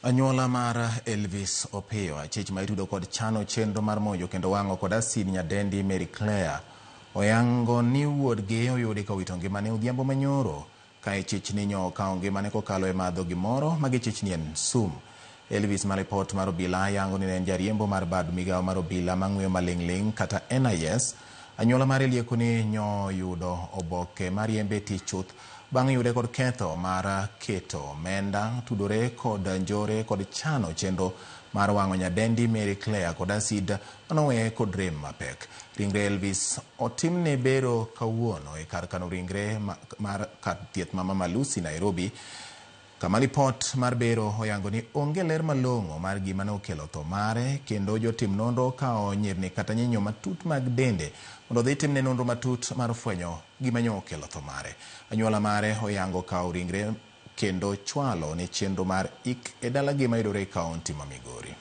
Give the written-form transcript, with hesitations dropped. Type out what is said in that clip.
Anyuola mar Elvis Opiyo, achich ma itudo kod chano chenro mar monjo kendo wang'o kod asid nyadendi Mary Claire, oyango ni wuodgi oyudi kowito ngimane odhiambo manyoro ka ichich ni nyo okawo ngimane kokalo e madho gimoro ma gichich ni en sum. Elvis ma ripot mar obila yango ni ne en jariembo mar bad migawo mar obila mang'weyo maling'ling' kata NIS. Anyuola mare lieko ni nyo yudo oboke mar riembe tich chuth bang' yude kod ketho mar keto omenda tudore kod njore kod chano chenro mar wang'o nyadendi Mary Claire kod asid manoweye kod rem mapek. Ringre Elvis otimne bero kawuono e kar kano ringre mar kar thieth ma Mama Lucy Nairobi, kama lipot mar bero oyango ni onge ler malong'o mar gima ne okelo tho mare, kendo jotim nonro kawo nyirni kata nyinyo matut mag dende mondo odhi timne nonro matut mar fwenyo gima nyo okelo tho mare. Anyuola mare oyango kawo ringre kendo chwalo ne chenro mar ik e dalagi mayudore e kaunti ma Migori.